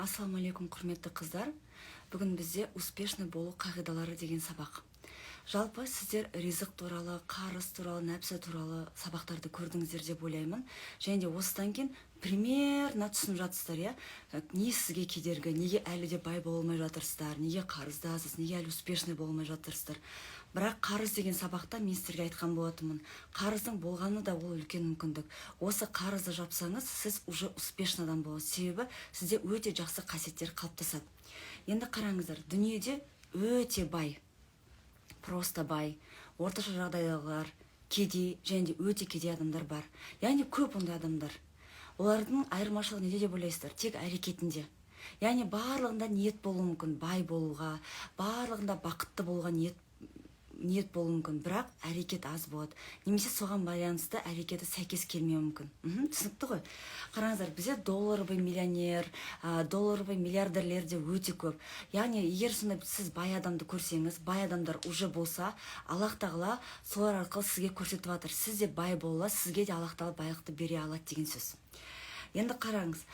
Ассалаумағалейкум, құрметті қыздар! Бүгін бізде «Успешный болу қағидалары» деген сабақ. Жалпы, сіздер ризық туралы, қарыз туралы, нәпсі туралы сабақтарды көрдіңіздер деп ойлаймын. Және де осыдан кейін примерно түсініп жатырсыздар, иә, не сізге кедергі, неге әлі де бай бола алмай жатырсыздар, неге қарыздасыз, неге әлі успешный бола алмай жатырсыздар. Бірақ қарыз деген сабақта мен сіздерге айтқан болатынмын: қарыздың болғаны да ол үлкен мүмкіндік. Осы қарызды жапсаңыз, сіз уже успешный адам боласыз, себебі сізде өте жақсы қасиеттер қалыптасады. Енді қараңыздар, дүниеде өте бай, просто бай, орташа жағдайдағылар, кедей және де өте кедей адамдар бар, яғни көп ондай адамдар. Олардың айырмашылығы неде деп ойлайсыздар? Тек әрекетінде. Яғни барлығында ниет болуы мүмкін бай болуға, барлығында бақытты болуға ниет болуы мүмкін, бірақ әрекет аз болады немесе соған байланысты әрекеті сәйкес келмеуі мүмкін. Түсінікті ғой? Қараңыздар, бізде долларовый миллионер, долларовый миллиардерлер де өте көп. Яғни егер сондай сіз бай адамды көрсеңіз, бай адамдар уже болса, Аллах Тағала солар арқылы сізге көрсетіп жатыр: сіз де бай бола аласыз, сізге де Аллах Тағала байлықты бере алады деген сөз. Енді қараңыз,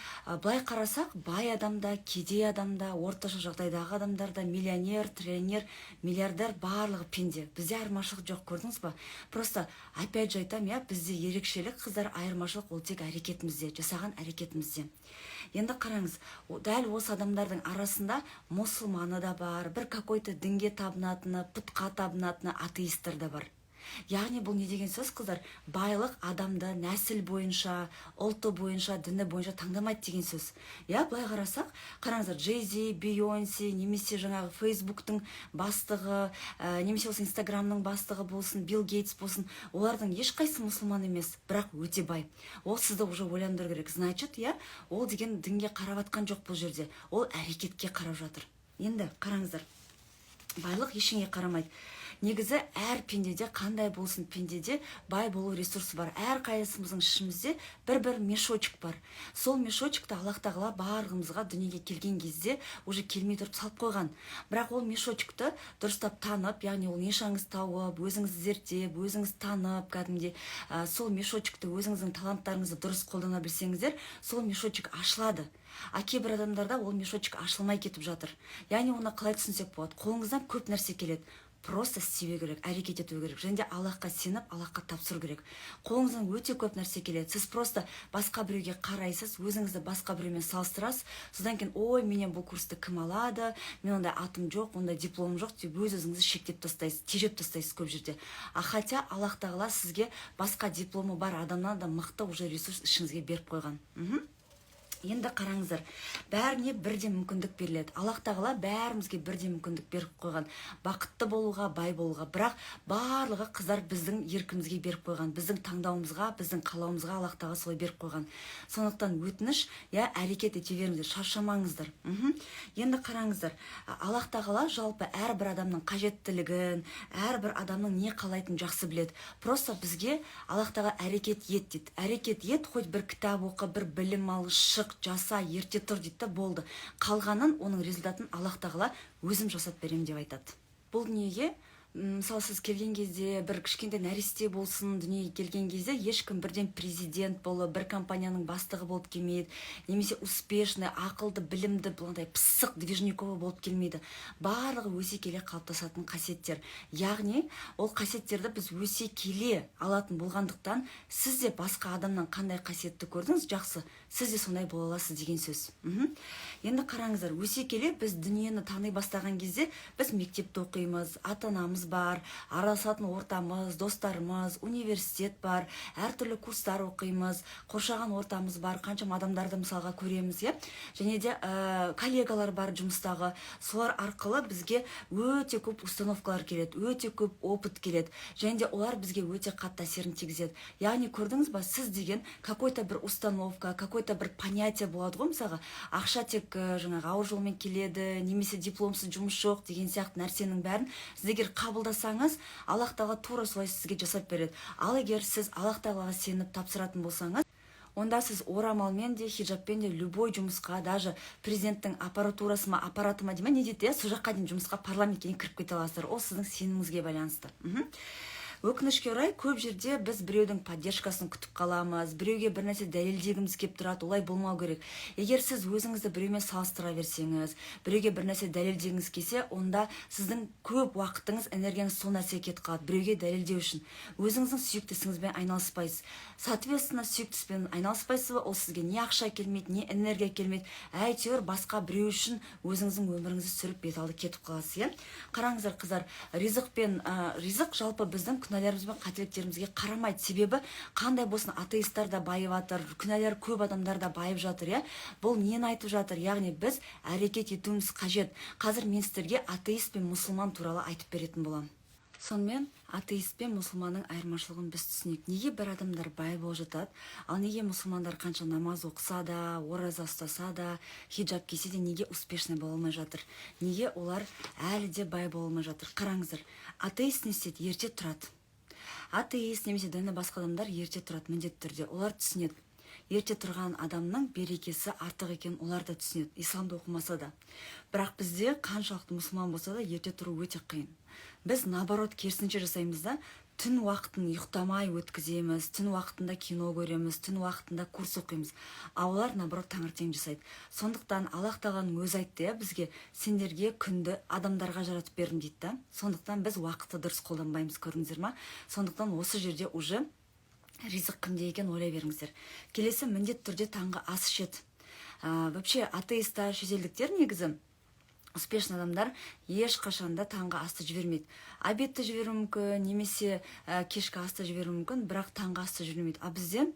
былай қарасақ, бай адам да, кедей адам да, орташа жағдайдағы адамдар да, миллионер, триллионер, миллиардер — барлығы пенде. Бізде айырмашылық жоқ, көрдіңіз ба? Просто, опять же айтамын, иә, бізде ерекшелік, қыздар, айырмашылық ол тек әрекетімізде, жасаған әрекетімізде. Енді қараңыз, дәл осы адамдардың арасында мұсылманы да бар, бір какой-то дінге табынатыны, пұтқа табынатыны, атеисттер де бар. Яғни бұл не деген сөз, қыздар? Байлық адамды нәсіл бойынша, ұлты бойынша, діні бойынша таңдамайды деген сөз, иә. Былай қарасақ, қараңыздар, Джей Зи, Бейонсе немесе жаңағы Фейсбуктың бастығы, немесе осы Инстаграмның бастығы болсын, Билл Гейтс болсын, олардың ешқайсысы мұсылман емес, бірақ өте бай. Ол сізді уже ойландыру керек. Значит, иә, ол деген дінге қарап жатқан жоқ бұл жерде, ол әрекетке қарап жатыр. Енді қараңыздар, байлық ештеңеге қарамайды. Негізі әр пендеде, қандай болсын пендеде бай болу ресурсы бар. Әрқайсымыздың ішімізде бір бір мешочек бар. Сол мешочекті Аллах Тағала барлығымызға дүниеге келген кезде уже келмей тұрып салып қойған. Бірақ ол мешочекті дұрыстап танып, яғни ол нишаңызды тауып, өзіңізді зерттеп, өзіңіз танып, кәдімгідей сол мешочекті, өзіңіздің таланттарыңызды дұрыс қолдана білсеңіздер, сол мешочек ашылады. А кейбір адамдарда ол мешочек ашылмай кетіп жатыр. Яғни оны қалай түсінсек болады? Қолыңыздан көп нәрсе келеді, просто істеу керек, әрекет ету керек және де Аллахқа сеніп, Аллахқа тапсыру керек. Қолыңыздан өте көп нәрсе келеді. Сіз просто басқа біреуге қарайсыз, өзіңізді басқа біреумен салыстырасыз. Содан кейін: «Ой, менен бұл курсты кім алады, мен ондай атым жоқ, ондай дипломым жоқ», — деп өз өзіңізді шектеп тастайсыз, тежеп тастайсыз көп жерде. А хотя Аллах Тағала сізге басқа дипломы бар адамнан да мықты уже ресурс ішіңізге беріп қойған. Енді қараңыздар, бәріне бірден мүмкіндік беріледі. Аллах Тағала бәрімізге бірден мүмкіндік беріп қойған бақытты болуға, бай болуға. Бірақ барлығы, қыздар, біздің еркімізге беріп қойған, біздің таңдауымызға, біздің қалауымызға Аллах Тағала солай беріп қойған. Сондықтан өтініш, иә, әрекет ете беріңіздер, шаршамаңыздар. Енді қараңыздар, Аллах Тағала жалпы әрбір адамның қажеттілігін, әрбір адамның не қалайтынын жақсы біледі. Просто бізге Аллах Тағала «әрекет ет» дейді. Әрекет ет, хоть бір кітап оқы, бір білім ал, шық, жаса, ерте тұр дейді да, болды. Қалғанын, оның результатын Аллах Тағала «өзім жасап беремін» деп айтады. Бұл дүниеге, мысалы, сіз келген кезде, бір кішкентай нәресте болсын, дүниеге келген кезде ешкім бірден президент болып, бір компанияның бастығы болып келмейді немесе успешный, ақылды, білімді, мынандай пысық, движниковый болып келмейді. Барлығы өсе келе қалыптасатын қасиеттер. Яғни ол қасиеттерді біз өсе келе алатын болғандықтан, сіз де басқа адамнан қандай қасиетті көрдіңіз жақсы, сіз де сондай бола аласыз деген сөз. Енді қараңыздар, өсе келе біз дүниені тани бастаған кезде біз мектепте оқимыз, ата анамыз бар, араласатын ортамыз, достарымыз, университет бар, әртүрлі курстар оқимыз, қоршаған ортамыз бар, қаншама адамдарды, мысалға, көреміз, иә, және де коллегалар бар жұмыстағы. Солар арқылы бізге өте көп установкалар келеді, өте көп опыт келеді және де олар бізге өте қатты әсерін тигізеді. Яғни көрдіңіз ба, сіз деген какой-то бір установка, какой-то бір понятие болады ғой, мысалға, ақша тек жаңағы ауыр жолмен келеді немесе дипломсыз жұмыс жоқ деген сияқты нәрсенің бәрін сіз егер қабылдасаңыз, Аллах Тағала тура солай сізге жасап береді. Ал егер сіз Аллах Тағалаға сеніп тапсыратын болсаңыз, онда сіз орамалмен де, хиджабпен де любой жұмысқа, даже президенттің аппаратурасы ма, аппараты ма дей ма, не дейді, иә, сол жаққа дейін жұмысқа, парламентке дейін кіріп кете аласыздар. Ол сіздің сеніміңізге байланысты. Өкінішке орай, көп жерде біз біреудің поддержкасын күтіп қаламыз, біреуге бір нәрсе дәлелдегіміз келіп тұрады. Олай болмау керек. Егер сіз өзіңізді біреумен салыстыра берсеңіз, біреуге бір нәрсе дәлелдегіңіз келсе, онда сіздің көп уақытыңыз, энергияңыз сол нәрсеге кетіп қалады, біреуге дәлелдеу үшін. Өзіңіздің сүйікті ісіңізбен айналыспайсыз. Соответственно, сүйікті іспен айналыспайсыз ба, ол сізге не ақша келмейді, не энергия келмейді, әйтеуір басқа біреу үшін өзіңіздің өміріңізді сүріп, бет алды кетіп қаласыз, иә. Қараңыздар, қыздар, ризық пен ризық жалпы біздің күнәларымыз бен қателіктерімізге қарамайды. Себебі қандай болсын, атеисттар да байып жатыр, күнәлары көп адамдар да байып жатыр, иә. Бұл нені айтып жатыр? Яғни біз әрекет етуіміз қажет. Қазір мен сіздерге атеист пен мұсылман туралы айтып беретін боламын. Сонымен, атеист пен мұсылманның айырмашылығын біз түсінейік. Неге бір адамдар бай болып жатады, ал неге мұсылмандар қанша намаз оқыса да, ораза ұстаса да, хиджаб кисе де, неге успешный бола алмай жатыр? Неге олар әлі де бай бола алмай жатыр? Қараңыздар, атеист не істейді? Ерте тұрады. Атеист немесе діні басқа адамдар ерте тұрады міндетті түрде. Олар түсінеді, ерте тұрған адамның берекесі артық екенін олар да түсінеді, исламды оқымаса да. Бірақ бізде қаншалықты мұсылман болса да, ерте тұру өте қиын. Біз, наоборот, керісінше жасаймыз да, түн уақытын ұйықтамай өткіземіз, түн уақытында кино көреміз, түн уақытында курс оқимыз. А олар, наоборот, таңертең жасайды. Сондықтан Аллах Тағаланың өзі айтты, иә, бізге: «Сендерге күнді адамдарға жаратып бердім», – дейді да. Сондықтан біз уақытты дұрыс қолданбаймыз, көрдіңіздер ма? Сондықтан осы жерде уже ризық кімде екенін ойлай беріңіздер. Келесі, міндетті түрде таңғы ас ішеді. Вообще атеисттар, шетелдіктер, негізі успешный адамдар ешқашан да таңғы асты жібермейді. Обедті жіберуі мүмкін немесе кешкі асты жіберуі мүмкін, бірақ таңғы асты жібермейді. А бізде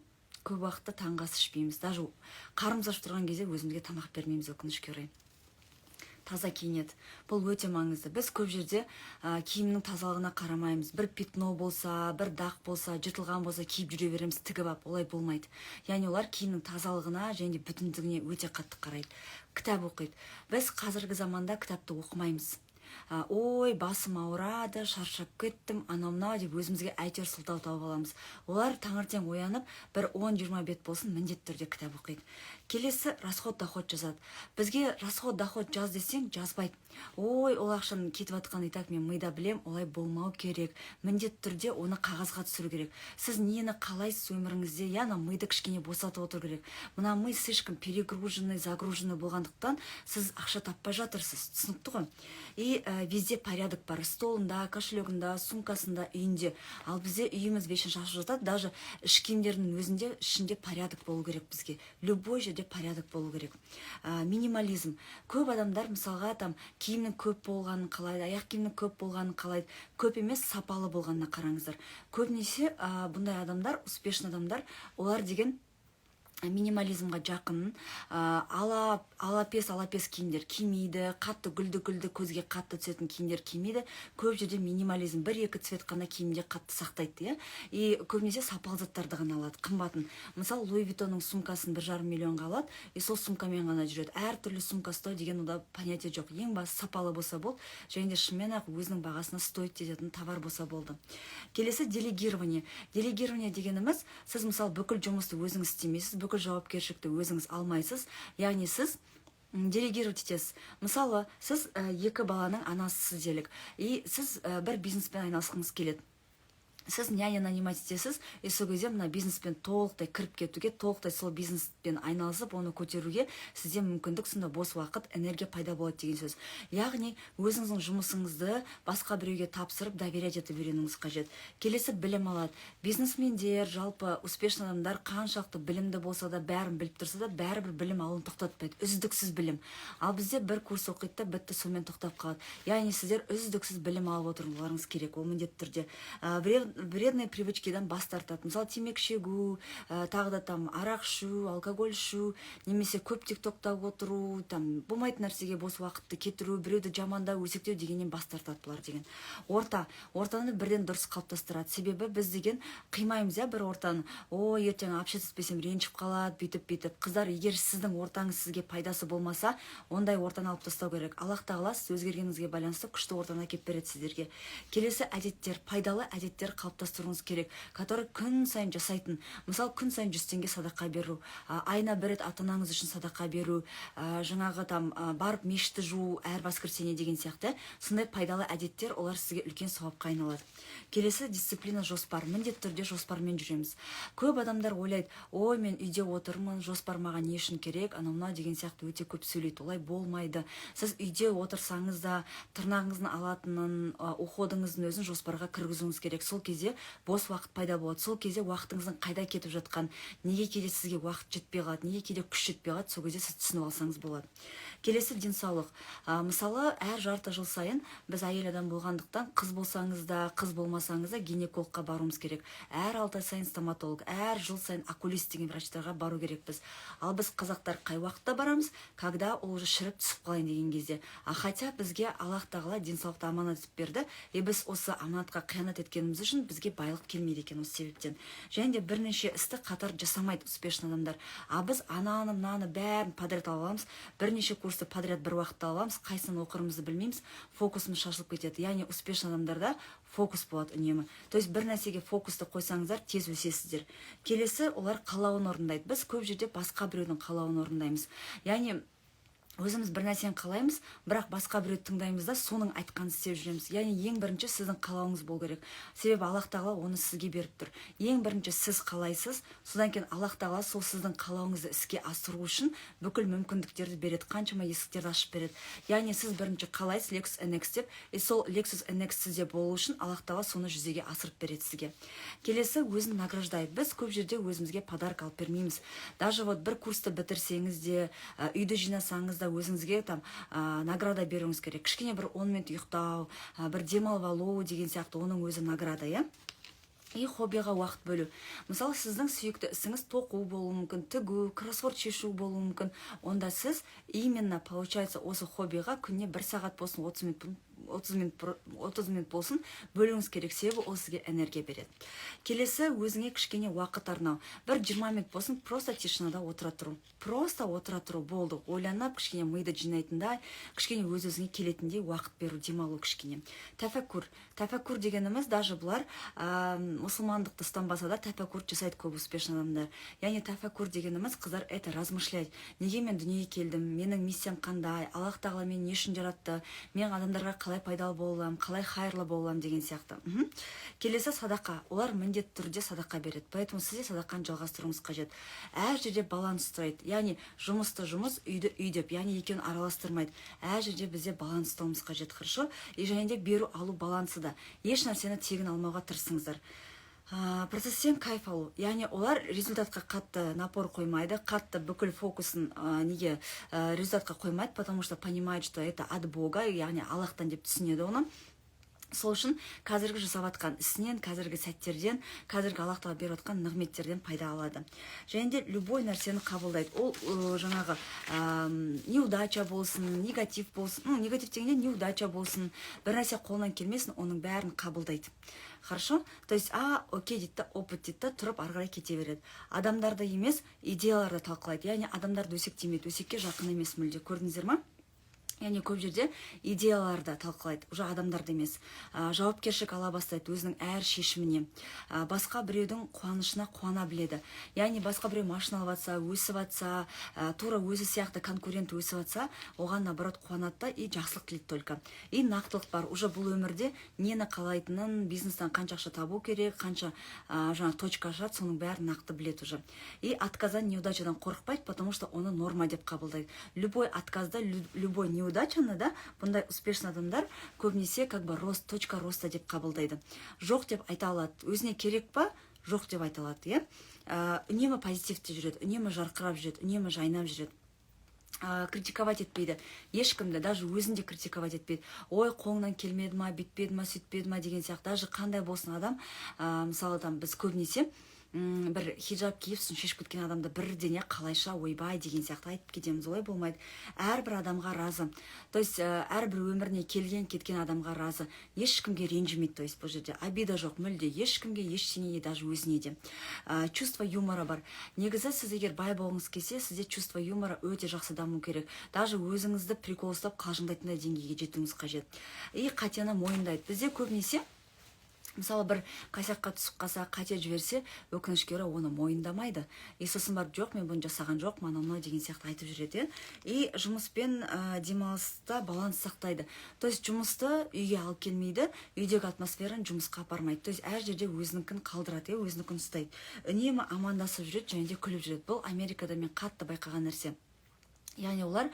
көп уақытта таңғы ас ішпейміз, даже қарнымыз ашып тұрған кезде өзімізге тамақ бермейміз, өкінішке орай. Таза киінеді, бұл өте маңызды. Біз көп жерде киімнің тазалығына қарамаймыз. Бір пятно болса, бір дақ болса, жыртылған болса, киіп жүре береміз тігіп алып. Олай болмайды. Яғни олар киімнің тазалығына және де бүтіндігіне өте қатты қарайды. Кітап оқиды. Біз қазіргі заманда кітапты оқымаймыз. «Ой, басым ауырады, шаршап кеттім», анау мынау деп өзімізге әйтеуір сылтау тауып аламыз. Олар таңертең оянып, бір 10-20 бет болсын, міндетті түрде кітап оқиды. Келесі, расход доход жазады. Бізге расход доход жаз десең, жазбайды. «Ой, ол ақшаның кетіп жатқанын и так мен мида білем». Олай болмау керек, міндетті түрде оны қағазға түсіру керек. Сіз нені қалайсыз өміріңізде, иә, ана миды кішкене босатып отыру керек. Мына ми слишком перегруженный, загруженный болғандықтан, сіз ақша таппай жатырсыз, түсінікті ғой? И везде порядок бар: столында, кошелегында, сумкасында, үйінде. Ал бізде үйіміз вечно шашылып жатады, даже іш киімдердің өзінде, ішінде порядок болу керек. Бізге любой жерде порядок болу керек. Минимализм. Көп адамдар, мысалға, там киімнің көп болғанын қалайды, аяқ киімнің көп болғанын қалайды. Көп емес, сапалы болғанына қараңыздар. Көбінесе бұндай адамдар, успешный адамдар, олар деген минимализмға жақын. Алапес алапес киімдер кимейді, қатты гүлді гүлді, көзге қатты түсетін киімдер кимейді. Көп жерде минимализм, бір екі цвет қана киімде қатты сақтайды, иә. И көбінесе сапалы заттарды ғана алады, қымбатын. Мысалы, Луи Виттонның сумкасын 1,5 миллионға алады и сол сумкамен ғана жүреді. Әртүрлі сумка ұстау деген онда понятие жоқ. Ең бастысы, сапалы болса болды және де шынымен ақ өзінің бағасына стоит ететін товар болса болды. Келесі, делегирование. Делегирование дегеніміз, сіз, мысалы, бүкіл жұмысты өзіңіз істемейсіз, бүкіл жауапкершілікті өзіңіз алмайсыз, яғни сіз делегировать етесіз. Мысалы, сіз екі баланың анасысыз делік, и сіз бір бизнеспен айналысқыңыз келеді. Сіз няня нанимать етесіз, и сол кезде мына бизнеспен толықтай кіріп кетуге, толықтай сол бизнеспен айналысып, оны көтеруге сізде мүмкіндік, сонда бос уақыт, энергия пайда болады деген сөз. Яғни өзіңіздің жұмысыңызды басқа біреуге тапсырып, доверять етіп үйренуіңіз қажет. Келесі, білім алады. Бизнесмендер, жалпы успешный адамдар қаншалықты білімді болса да, бәрін біліп тұрса да, бәрібір білім алуын тоқтатпайды, үздіксіз білім. Ал бізде бір курс оқиды да, бітті, сонымен тоқтап қалады. Яғни сіздер үздіксіз білім алып отыруларыңыз керек, ол міндетті түрде. Вредные привычкадан бас тартады. Мысалы, темекі шегу, тағы да там арақ ішу, алкоголь ішу немесе көп Тик Токта отыру, там болмайтын нәрсеге бос уақытты кетіру, біреуді жамандау, өсектеу дегеннен бас тартады бұлар деген. Ортаны бірден дұрыс қалыптастырады. Себебі біз деген қимаймыз, иә, бір ортаны: «Ой, ертең общаться етпесем, ренжіп қалады», бүйтіп бүйтіп. Қыздар, егер сіздің ортаңыз сізге пайдасы болмаса, ондай ортаны алып тастау керек. Аллах Тағала сіз өзгергеніңізге байланысты күшті ортаны әкеліп береді сіздерге. Келесі, әдеттер, пайдалы әдеттер. қалыптастыруыңыз керек, который күн сайын жасайтын. Мысалы, күн сайын 100 теңге садақа беру, айына бір рет ата анаңыз үшін садақа беру, жаңағы там барып мешітті жуу әр воскресенье деген сияқты. Сондай пайдалы әдеттер, олар сізге үлкен сауапқа айналады. Келесі — дисциплина, жоспар. Міндетті түрде жоспармен жүреміз. Көп адамдар ойлайды: «Ой, мен үйде отырмын, жоспар маған не үшін керек?» анау мынау деген сияқты өте көп сөйлейді. Олай болмайды. Сіз үйде отырсаңыз да, тырнағыңыздың алатынын, уходыңыздың өзін жоспарға кіргізуіңіз керек. Сол кезде бос уақыт пайда болады. Сол кезде уақытыңыздың қайда кетіп жатқан, неге кейде сізге уақыт жетпей қалады, неге кейде күш жетпей қалады, сол кезде сіз түсініп алсаңыз болады. Келесі — денсаулық. Мысалы, әр жарты жыл сайын біз әйел адам болғандықтан, қыз болсаңыз да, қыз болмасаңыз да, гинекологқа баруымыз керек. Әр 6 ай сайын стоматолог, әр жыл сайын окулист деген врачтарға бару керекпіз. Ал біз, қазақтар, қай уақытта барамыз? Когда ол уже шіріп, түсіп қалайын деген кезде. А хотя бізге Аллах Тағала денсаулықты аманат етіп берді, и біз осы аманатқа қиянат еткеніміз үшін бізге байлық келмейді екен осы себептен. Және де бірнеше істі қатар жасамайды успешный адамдар. А біз ананы, мынаны, бәрін подряд алып аламыз, бірнеше курсты подряд бір уақытта алып аламыз, қайсысын оқырымызды білмейміз, фокусымыз шашылып кетеді. Яғни успешный адамдарда фокус болады үнемі, то есть бір нәрсеге фокусты қойсаңыздар, тез өсесіздер. Келесі — олар қалауын орындайды. Біз көп жерде басқа біреудің қалауын орындаймыз, яғни өзіміз бір нәрсені қалаймыз, бірақ басқа біреуді тыңдаймыз да, соның айтқанын істеп жүреміз. Яғни ең бірінші сіздің қалауыңыз болу керек, себебі Аллах Тағала оны сізге беріп тұр. Ең бірінші сіз қалайсыз, содан кейін Аллах Тағала сол сіздің қалауыңызды іске асыру үшін бүкіл мүмкіндіктерді береді, қаншама есіктерді ашып береді. Яғни сіз бірінші қалайсыз Lexus NX деп, и сол Lexus NX сізде болу үшін Аллах Тағала соны жүзеге асырып береді сізге. Келесі — өзін награждайды. Біз көп жерде өзімізге подарок алып бермейміз. Даже вот бір курсты бітірсеңіз де, үйді жинасаңыз да, өзіңізге там награда беруіңіз керек. Кішкене бір 10 минут ұйықтау, бір демалып алу деген сияқты, оның өзі награда, иә. И хоббиға уақыт бөлу. Мысалы, сіздің сүйікті ісіңіз тоқу болуы мүмкін, тігу, кроссворд шешу болуы мүмкін. Онда сіз именно, получается, осы хоббиға күніне бір сағат болсын, 30 минут, 30 минут, 30 минут болсын бөлуіңіз керек, себебі ол сізге энергия береді. Келесі — өзіңе кішкене уақыт арнау. Бір 20 минут болсын, просто тишинада отыра тұру, просто отыра тұру болды. Ойланып, кішкене миды жинайтындай, кішкене өз өзіңе келетіндей уақыт беру, демалу кішкене. Тәфәккүр. Тәфәккүр дегеніміз, даже бұлар мұсылмандықты ұстанбаса да, тәфәккүр жасайды көп успешный адамдар. Яғни тәфәккүр дегеніміз, қыздар, это размышлять: неге мен дүниеге келдім, менің миссиям қандай, Аллах Тағала мені не үшін жаратты, мен адамдарға қалай пайдалы бола аламын, қалай хайырлы бола аламын деген сияқты. Келесі — садақа. Олар міндетті түрде садақа береді, поэтому сіз де садақаны жалғастыруыңыз қажет. Әр жерде баланс ұстайды, яғни жұмысты жұмыс, үйді үй деп, яғни екеуін араластырмайды. Әр жерде бізде баланс ұстауымыз қажет, хорошо? И және де беру алу балансы да, еш нәрсені тегін алмауға тырысыңыздар. Процесстен кайф алу, яғни олар результатқа қатты напор қоймайды, қатты бүкіл фокусын неге результатқа қоймайды, потому что понимает, что это от Бога, яғни Аллахтан деп түсінеді оны. Сол үшін қазіргі жасап жатқан ісінен, қазіргі сәттерден, қазіргі Аллах Тағала беріп жатқан нығметтерден пайда алады. Және де любой нәрсені қабылдайды. Ол жаңағы неудача болсын, негатив болсын, ну, негатив дегенде неудача болсын, бір нәрсе қолынан келмесін, оның бәрін қабылдайды, хорошо? То есть «а, окей» дейді да, опыт дейді да, тұрып ары қарай кете береді. Адамдарды емес, идеяларды талқылайды, яғни адамдарды өсектемейді, өсекке жақын емес мүлде, көрдіңіздер ма? Яғни көп жерде идеяларды талқылайды уже, адамдарды емес. Жауапкершілік ала бастайды өзінің әр шешіміне. Басқа біреудің қуанышына қуана біледі, яғни басқа біреу машина алып жатса, өсіп жатса, тура өзі сияқты конкурент өсіп жатса, оған наоборот қуанады да и жақсылық тілейді только. И нақтылық бар уже бұл өмірде нені қалайтынын, бизнестен қанша ақша табу керек, қанша жаңағы точка ашады, соның бәрін нақты біледі уже. И отказдан, неудачадан қорықпайды, потому что оны норма деп қабылдайды. Любой отказды, любой неудачаны да бұндай успешный адамдар көбінесе как бы рост, точка роста деп қабылдайды. Жоқ деп айта алады, өзіне керек па, жоқ деп айта алады, иә. Үнемі позитивте жүреді, үнемі жарқырап жүреді, үнемі жайнап жүреді. Критиковать етпейді ешкімді, даже өзін де критиковать етпейді: «Ой, қолыңнан келмеді ма, бүйтпеді ма, сөйтпеді ма» деген сияқты. Даже қандай болсын адам, мысалы, там біз көбінесе бір хиджаб киіп, сосын шешіп кеткен адамды бірден, иә, «қалайша, ойбай» деген сияқты айтып кетеміз. Олай болмайды. Әрбір адамға разы, то есть әрбір өміріне келген кеткен адамға разы, ешкімге ренжімейді, то есть бұл жерде обида жоқ мүлде ешкімге, ештеңеге, даже өзіне де. Чувство юмора бар. Негізі сіз егер бай болғыңыз келсе, сізде чувство юмора өте жақсы даму керек, даже өзіңізді прикол ұстап, қалжыңдайтындай деңгейге жетуіңіз қажет. И қатені мойындайды. Бізде көбінесе Мысалы, бір косяк қа түсіп қалса, қате жіберсе, өкінішке орай, оны мойындамайды. И сосын барып: «Жоқ, мен бұны жасаған жоқпын», анау мынау деген сияқты айтып жүреді, иә. И жұмыспен демалыста баланс сақтайды, то есть жұмысты үйге алып келмейді, үйдегі атмосфераны жұмысқа апармайды, то есть әр жерде өзінікін қалдырады, иә, өзінікін ұстайды. Үнемі амандасып жүреді және де күліп жүреді. Бұл Америкада мен қатты байқаған нәрсе. Яғни олар,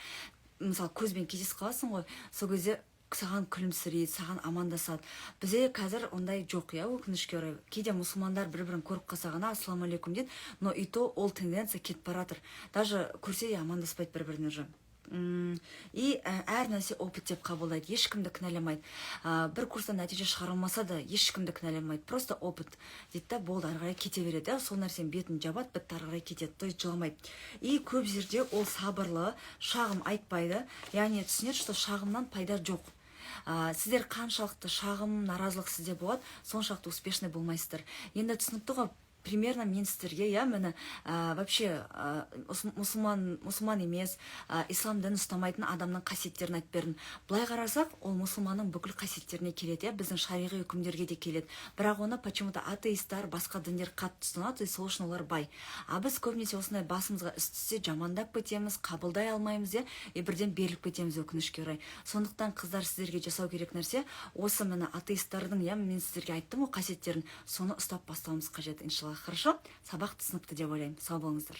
мысалы, көзбен кездесіп қаласың ғой, сол кезде саған күлімсірейді, саған амандасады. Бізде қазір ондай жоқ, иә, өкінішке орай. Кейде мұсылмандар бір бірін көріп қалса ғана «Ассалаумағалейкум» дейді, но и то ол тенденция кетіп бара жатыр, даже көрсе де амандаспайды бір біріне уже. И әр нәрсе опыт деп қабылдайды, ешкімді кінәламайды. Бір курстан нәтиже шығара алмаса да, ешкімді кінәламайды, просто опыт дейді да, болды, ары қарай кете береді, иә. Сол нәрсенің бетін жабады, бітті, ары қарай кетеді, то есть жыламайды. И көп жерде ол сабырлы, шағым айтпайды, яғни түсінеді, что шағымнан пайда жоқ. Сіздер қаншалықты шағым, наразылық сізде болады, соншалықты успешный болмайсыздар. Енді түсінікті ғой примерно мен сіздерге, иә. Міне, вообще мұсылман емес, ислам дінін ұстамайтын адамның қасиеттерін айтып бердім. Былай қарасақ, ол мұсылманның бүкіл қасиеттеріне келеді, иә, біздің шариғи үкімдерге де келеді. Бірақ оны почему то атеисттар, басқа діндер қатты ұстанады, и сол үшін олар бай. А біз көбінесе осындай басымызға іс түссе, жамандап кетеміз, қабылдай алмаймыз, иә, и бірден беріліп кетеміз, өкінішке орай. Сондықтан, қыздар, сіздерге жасау керек нәрсе осы, міне, атеисттардың, иә, мен сіздерге айттым ғой қасиеттерін, соны ұстап бастауымыз қажет, иншалла. Хорошо, сабақ түсінікті деп ойлаймын. Сау болыңыздар.